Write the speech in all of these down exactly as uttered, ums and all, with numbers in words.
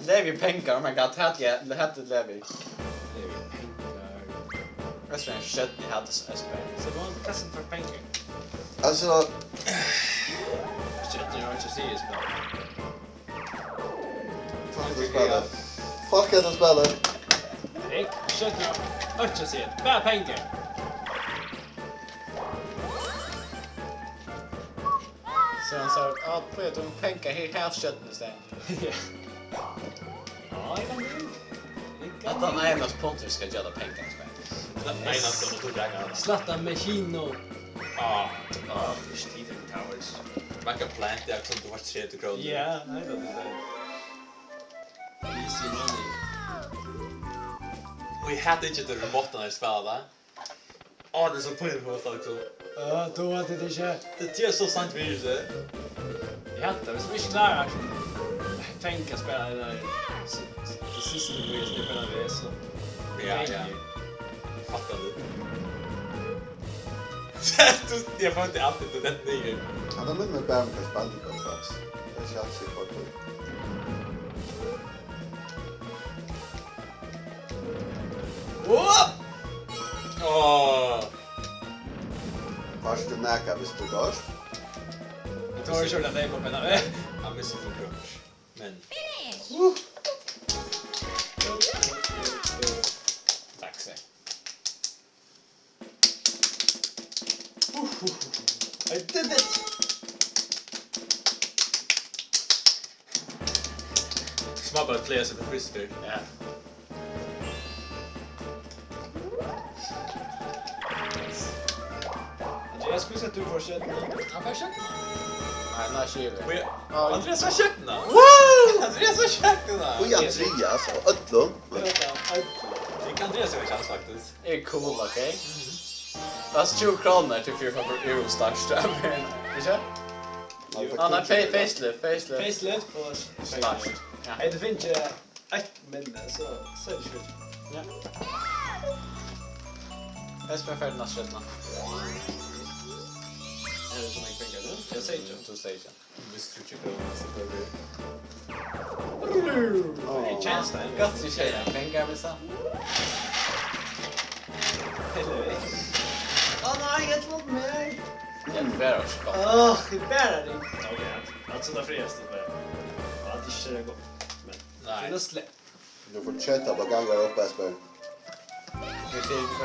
Levi pengar, oh my god, hatt, ja, hatt er Levi. Levi pengar. Espen er skjótt, eg hatt Espen. So, hvat kastar tú fyri pengar? Altso, skjótt, eg havi ikki sigið spæl. Fuck hetta spælið. Fuck hetta spælið. Eg skjótt, eg havi ikki sigið. Bara pengar. So hann sa, "Á, Púja, tú pengar, her, her skjótt í staðin." Ja. Á, eg kann. At hann einast punktum skal gera pengar, sko. Einast punktum, tú drekar hann. Slåttermaskinen. Á, á, Steven Towers. Maka plant, tað er sum tú fært tretivu krónur. Ja, nei, tað er tað. Easy money. Og eg havi ikki til robottarnar at spæla tað. Á, tað er so pínligt, liksom. Ja, tú veit ikki. Tað er so sant, við tað. Ja, tað er, viss tú ikki klárar at fanga at spæla tað har, so, so, so system við, so spæla við, so. Ja, ja. Fuck, tað er. Tú, eg fann tað altíð, tað er nýtt. Ja, tað minnir meg bara um Crash Bandicoot, faktiskt. Tað er ikki altíð, eg fái tað. Whoop! Áh. Fært tú nakað, viss tú doyrt? Tú ert ikki orðin deyv, men, eh. Hann missir fingrar. Men. Finish! Takk, seg. I did it! Sum bara fleyga seg upp í fyrstu ferð. Ja. Andreas, hvussu er tú for seinna? Hann fær seinna. Nei, nei, skilur. Oj, Andreas var seinna. Woo! Andreas var seinna. Oj, Andreas, av øllum. Eg veit tað, øllum. Ikki Andreas, eg veit ikki, faktiskt. Er cool, ok? That's two krónur til fyri for Eurostars, ikki? Jú. Ah, nei, fa-, facelift, facelift. Facelift og stars. Ja. Hey, tú finnur eitt minni, so, so er tað slutt. Ja. Eg skal ferdig næsta skjøtna. Er tað so mange pengar nú? Eg sigi ikki. Tú sigur ikki. Hvis du ikke klarer å sette deg. Hey, chance time. Gott, du sier det. Pengar, hvis han. Heldigvis. Å nei, eg tók meg. Ja, det er også godt. Åh, det er bare det. Ok, ja. Altso, tað frægasta, bara. Ja, tað er ikki gott. Men nei. Tað er slemt. Tú fært kjøt á gangar upp, Espen.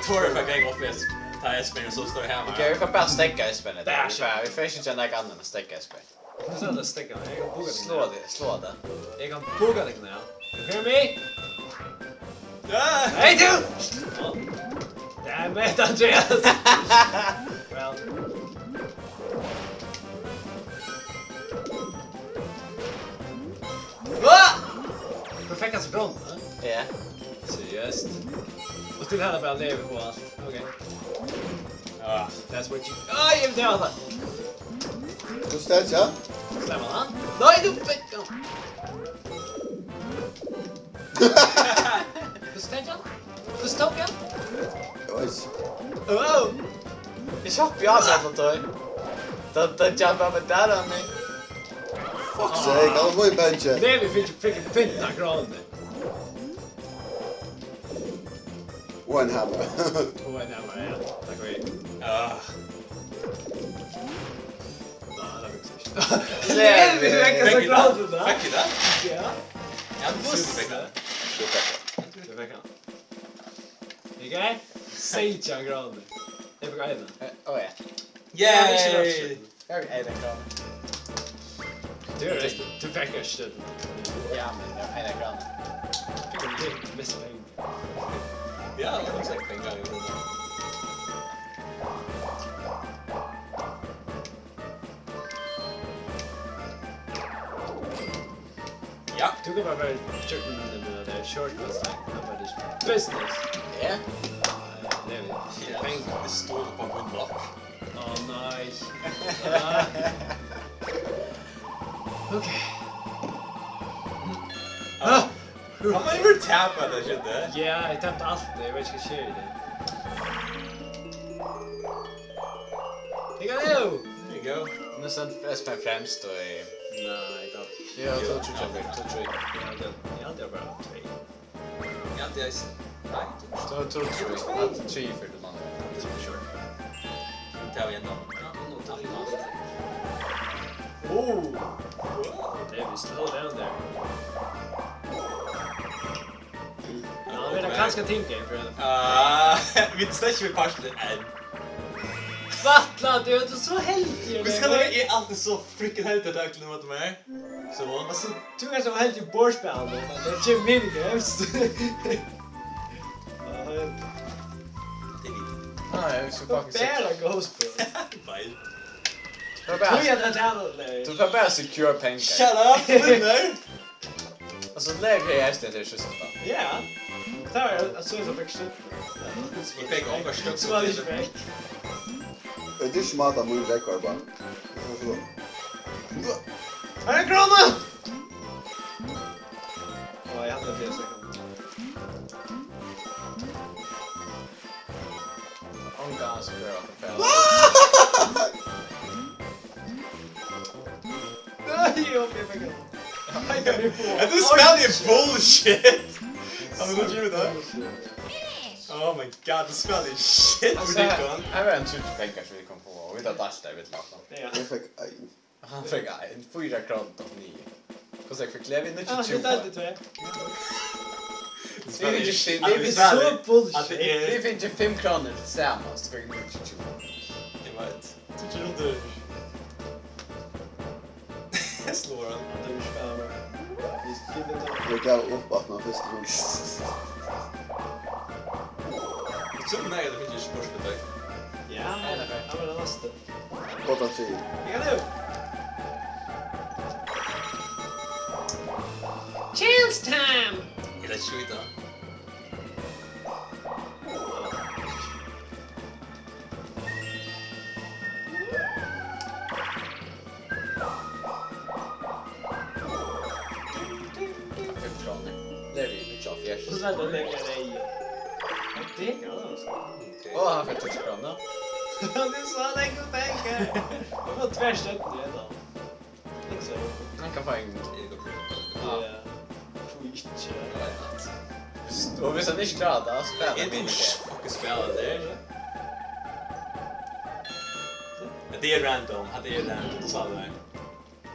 Tora fær gang upp, Espen. Tá Espen er so stór her. Ok, vit fara bara steðga Espen. Bara vit fara, vit fara ikki gera nakað annað enn at steðga Espen. Hvussu er tað steðga? Eg kann buga teg. Slá teg, slá teg. Eg kann buga teg, ja. You hear me? Ja. Hey, tú! Damn it, Andreas! Well. Hva? Tú fekk hann so gróndan, ha? Ja. Seriøst? Og til hana bara lever på alt. Ok. Ah, that's what you, ah, eg vil ta tað. Tú stendur, ja? Slemma hann. Nei, tú fekk hann. Tú stendur, ja? Tú stóð, ja? Oj. Oh. Eg slapp, ja, sa hann, tá. Tá, tá, ja, bara der, han er. Fuck sake, hann var í bensini. Nei, vit fekk, fekk fimtan krónur. Og ein hamar. Og ein hamar, ja. Takk fyri. Ja. Nei, tað er ikki. Nei, vit fekk so grátt út, da. Fekk eg tað? Ja. Ja, tú fekk tað. Tú fekk tað. Tú fekk tað. Ikki? Seytjan krónur. Eg fekk ein. Eh, ó ja. Yay! Her er ein króna. Tú er reist, tú fekk ikki. Ja, men det er ein króna. Fekk ein til, mest pengar. Ja, det er sikkert pengar i hodet. Ja. Tú kann bara vera kjøkken, men det er shortcuts, like, nobody's business. Ja. Ja, det er vi. Ja. Pengar. Det står på min blokk. Å, nei. Ok. Ah. Hann má jo vera tapa, tað skilti. Ja, eg tapti alt, eg veit ikki hvat skjer í tí. Here you go. There you go. Men sen S P N fremst og í... Nei, tað... Ja, jú, tað trúgvi eg, tað trúgvi eg. Ja, tað, ja, tað er bara tvey. Ja, tað er s-, nei, tað... Tað, tað trúgvi eg. At tað er trý fyri mann. Tað er sure. Tað er enda. Ja, nú tar vit mat. Oh! Wow, David, slow down there. Ja, hann er kanska tinga í brøðum. Ah, vit snakka við partin enn. Hvat, Lati, ert tú so heldigur? Hvussu kann tað vera, eg er altíð so freaking heldigur at takla móti mær? So. Altso, tú ert so heldigur í borðspælinum, at tað kemur minigame. Tað er vit. Ah, eg skal... Bara ghost, bro. Nei. Tú fært bara... Tú fært bara secure pengar. Shut up, vinnur. Altso, Levi er eisini til sist, tá. Ja. Tað var, altso, so fikk sist. Eg fekk ongar støkk. So var tað ikki vekk. Er tað ikki mat av mín rekord, bara? Tað er ein króna! Ó, eg haldi, at eg skal... Ongan, so fer eg at... Nei, eg hopi, eg fekk hann. Hetta spælið er bullshit. Hava tit givið tað? Oh my god, tað spælið er shit. Altso, her, her var ein tríggir pengar, sum vit komu upp á, og vit hava deilt tað, vit lata. Ja. Eg fekk ein. Hann fekk ein, fýra krónur og níggju. Hvussu nógv fekk Levi? Níggjuogtjúgu. Ja, vit deildu tvey. Vit fingu fimm, vit fingu fimm, vit fingu fimm krónur til saman, so fekk vit níggjuogtjúgu. Eg veit. Tíggju rundur. Eg slái hann. Hann er ikki spennandi. Vit skilja tað. Eg gav upp aftan á fyrstu rundu. So nei, tað finst ikki spurt við teg. Ja, men tað var tað næsta. Átta, trý. Eg kann nú. Chance time! Eg leit ikki vita. Fimm krónur. Levi, níggjuoghálvfjerðs. Og so er tað lenger veg. Tað er gott, altso. Á, hann fær tíggju krónur. Tað er so nógvir pengar. Hann fær tvær stjørnur, ja, tá. Hann kann fáa ein. Ja. Hví ikki? Og viss hann ikki klárar tað, so fær hann ein minigame. Eg fucking spæla tað. Tað er random, tað er random, tú sá tað.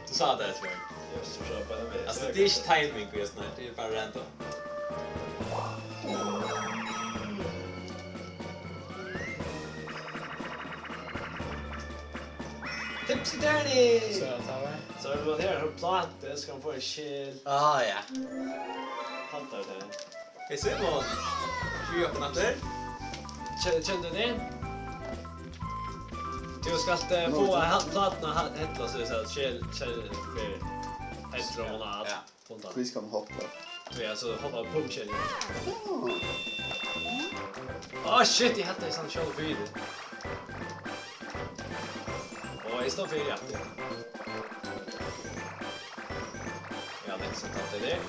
Tú sá tað, Esbjørn. Eg sá bara við. Altso, tað er ikki timing, við at snakka, tað er bara random. Tipsy Danny! So, tá var. So er tað her, har plátu, so kann fáa ein skil. Ah, ja. Haltar tað. Hey, Simon! Skulu vit opna aftur? Kje-, kjenner du det? Du skal, eh, få ha-, platen ha-, hella, så, så, skil, skil, skil, hella og alt. Ja. Hví skal man hoppa? Ja, so hoppa på skil. Ah. Åh, shit, eg helt det sånn skjold fyri. Og eg stóð fyri aftur. Ja, det er så tatt det der.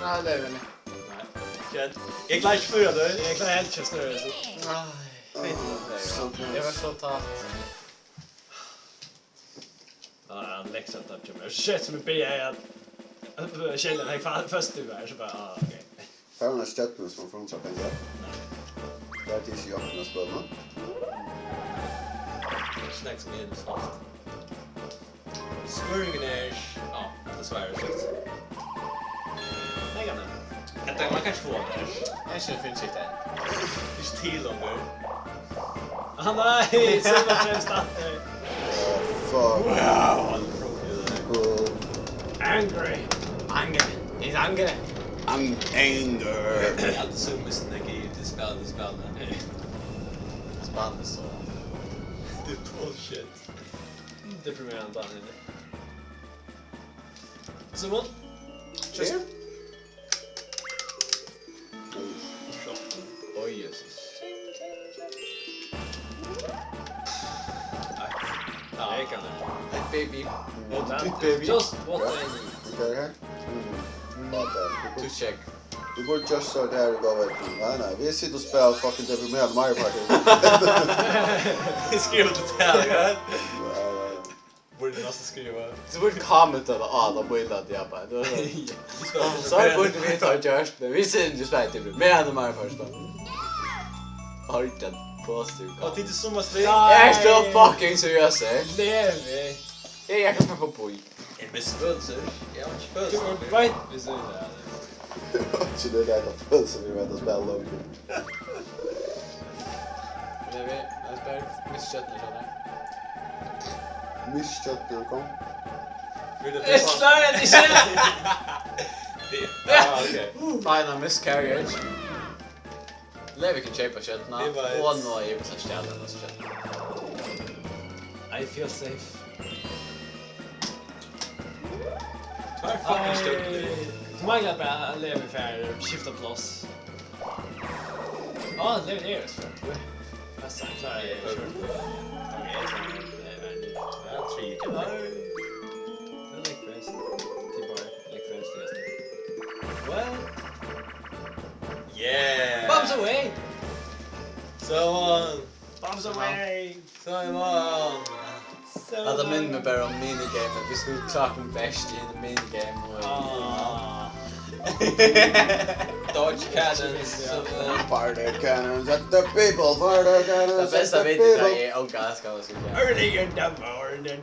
Nei, det er vel ikke. Nei. Kjent. Eg klári ikki fyri det. Eg klári helt ikke større, så. Nei, fint. Eg var så tatt. Ja, ja, Alexa, takk til meg. Shit, som jeg ber, jeg, jeg, Kjell, jeg, fa-, først du er, så bare, ah, ok. Her er en stjørnu, som har frontsett den der. Nei. Det er til ikke Jakob, jeg spør meg. Snakk som en fast. Spurningen er, ja, det svarer jeg først. Nei, kan det. Hetta, man kann ikki fáa tað. Eg skilji, finn ikki tað. Ikki til longur. Ah, nei, so var fremst aftur. Fuck. Wow, hann er pro í tí. Cool. Angry. Angry. He's angry. I'm anger. Eg havi aldri so mist energi í tí spæli, tí spæli. Spæli so. Tað er bullshit. Deprimerandi, hann er. Simon? Cheers. Oj, Jesus. Ja, jeg kan det. Hey, baby. What to do, baby? Just what I need. Okay, okay. Mm. To check. Du burde just stå der og gå vekk. Nei, nei, vi sitter og spiller fucking deprimerende Mario Party. Skriv til tal, ja. Burde næsten skrive. So burde kommentet á, da burde det, ja, bara. Det var så. Så burde vi ta just det. Vi sitter og spiller deprimerende Mario Party. Hold den positive. Og til det summa strev. Jeg er så fucking seriøs, eh. Levi. Jeg er ikke på boi. Jeg mister følelser. Jeg har ikke Du følelser. var beint ved siden av det. Ikke det der, at følelsen vi vet å spille om. Levi, jeg spør. Mist kjøttene, skjønner. Mist kjøttene, kom. Vil du Jeg slår det ikke! Ah, ok. Final miscarriage. Levi kan kjøpa kjøttene. Vi var et- Og nå er jeg på stjæle hennes kjøttene. I feel safe. Tvær fucking stjørnur. Du mangler bare at Levi får skifte plass. Å, Levi er jo så. Hva sa han? Klarer jeg ikke. Ok, jeg tror det er veldig. Ja, tre. Nei. Det er like best. Tilbake. Like best, yes. Well, Yeah! bombs away! So on. Bombs away! So on. So Hetta minnir meg bara um minigame. Vit skuldu klára okkum best í einum minigame. Og Ah. Dodge cannons. So, uh, Fire the cannons at the people, fire the cannons Tað at besta the veit eg, people. Eg onga skal eg skilja. Early in the morning.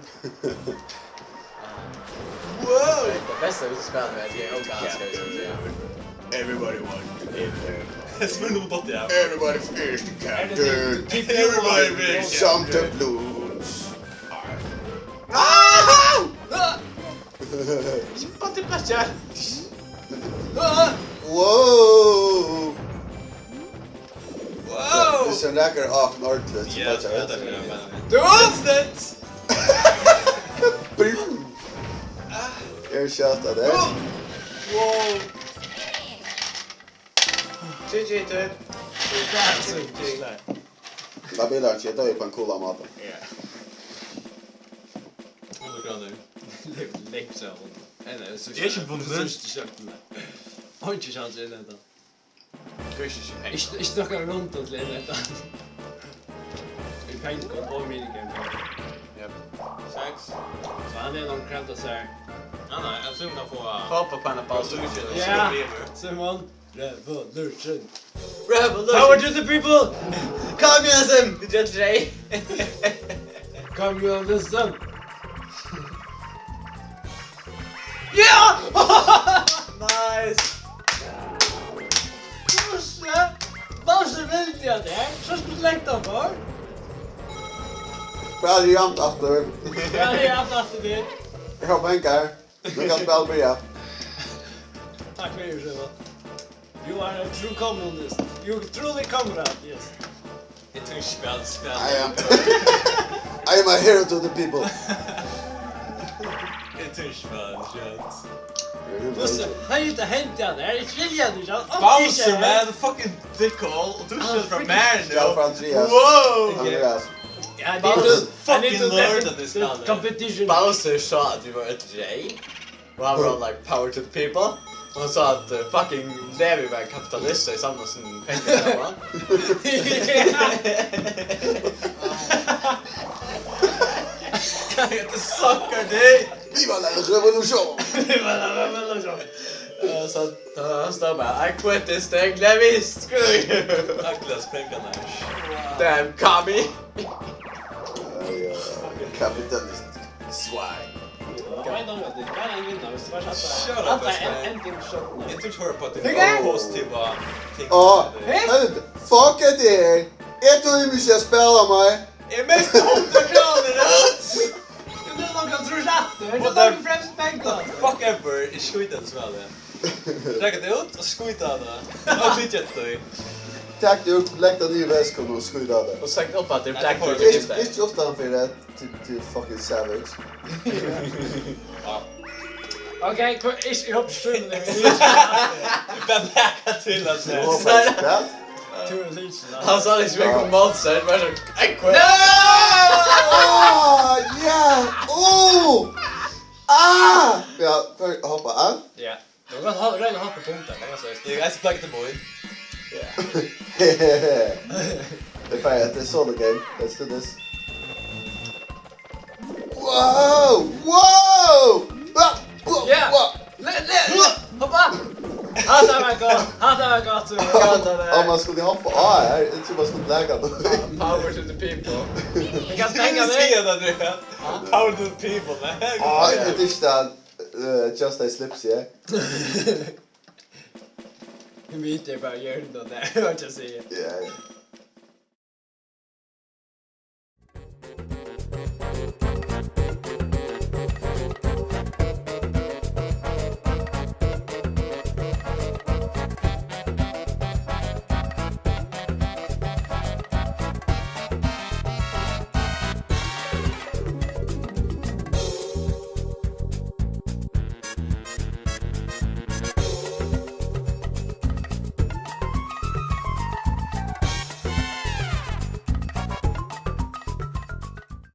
Wow! Tað besta veit eg spæla við, Eg onga skal eg skilja. Everybody wants to live there. Spør noen bort, ja. Everybody fears the captain. Everybody fears Some doubloons. Ikki bara til plass, ja. Wow! Wow! Hvis jeg rekker av ordentligt, så Ja, vet ja, jeg det ikke. er det. Du onstet! Boom! Er skjøt av det? Wow! G G, dude. Det er så ikke. Da blir det ikke, det er jo på en cool måte. Ja. Hundre kroner. Legg seg av. Nei, nei, så Jeg er ikke vunnet. Så ikke kjøpt den der. Har ikke sjanse inn etter. Du er ikke penger. Ikke, ikke snakke rundt om til inn etter. Vi penger og minigame. Yep. Seks. Så han er noen krefter så her. Nei, nei, jeg tror vi kan få uh, Håper på en av oss. Revolution. Ja. River. Simon, revolution. Revolution! Power to the people! Communism! Vi gjør tre! Communism! Ja! Nice! Bamse! Bamse vildi at det er, så skulle du legge deg for. Hva er det jevnt aftur? Ja, det er alt det. Jeg har penger. Nu kan spillet börja. Takk for det, Simon. You are a true communist. You truly comrade, yes. Jeg tror ikke spil, spil. I am, I am a hero to the people. Jeg tror ikke spil, shit. Hvussu heita hendi hann? Er ikki vilja hann ikki? Bowser, man, the fucking dickhole. Og du skjøt fra Mario. Ja, fra Andreas. Wow! Andreas. Ja, Bowser I need fucking to learned defi- at this guy. Competition. Bowser sa at vi var et rei. Og han var like, power to the people. Og han sa at uh, fucking Levi var en kapitalist, så jeg samlet sin penger sammen. Hetta suckar, dude! Viva la revolution! Uh, så han stod bare, I quit this thing, Levi, screw you! Akkurat pengarna. Damn, commie! Ja, ja. Kapitalist. Swine. Hva er det nå? Det er en vinner, hvis du bare satt Shut der. Up, Alt er Espen. en, en ting skjønt nå. Jeg tror ikke hører på at det Hygge? er positive ting. Åh, helvete. Fuck er det her? Jeg tror vi skal spille meg. Jeg mistet hundre kroner, rett! Skal du noen kan tro rett? Det er What bare the- fremst penger. Fuck ever, jeg skjøt den svære. Trekk det ut og skjøt av det. Og skjøt et støy. Takk, du. Legg deg ned i vesken og skjøt av det. Og sagt opp at det er Nei, det Black får Widow. Ikke, ikke opp den for det. Til, til fucking savage. Ja. Ok, hva- ikke i hopp skjønner. Vem er det til at Det var se? faktisk det. Tror jeg ikke. Han sa liksom ikke om monster, bare sånn, I quit! Ah, ja! Oh! Ah! Ja, hoppa av. Ja. Du kan ha, royna at hoppa punktar, det er ganska. Eg eisini plagdi til bøin. Tað er fine, tað er solo game. Let's do this. Wow! Wow! Ah, wow, Ja! wow. Le, le, le, hoppa! Hatta var gott, hatta var gott, so gott av Ja, man skuldi hoppa av her. Eg trúði man skuldi blaka tað. Power to the people. Eg kann Eg stanga vil meg. Siga tað, Andrea. Power to the people, man. Ah, eg vissi at uh, Just I Slips, yeah. Mitt er bara hjørnet der, hva skal jeg si? Yeah.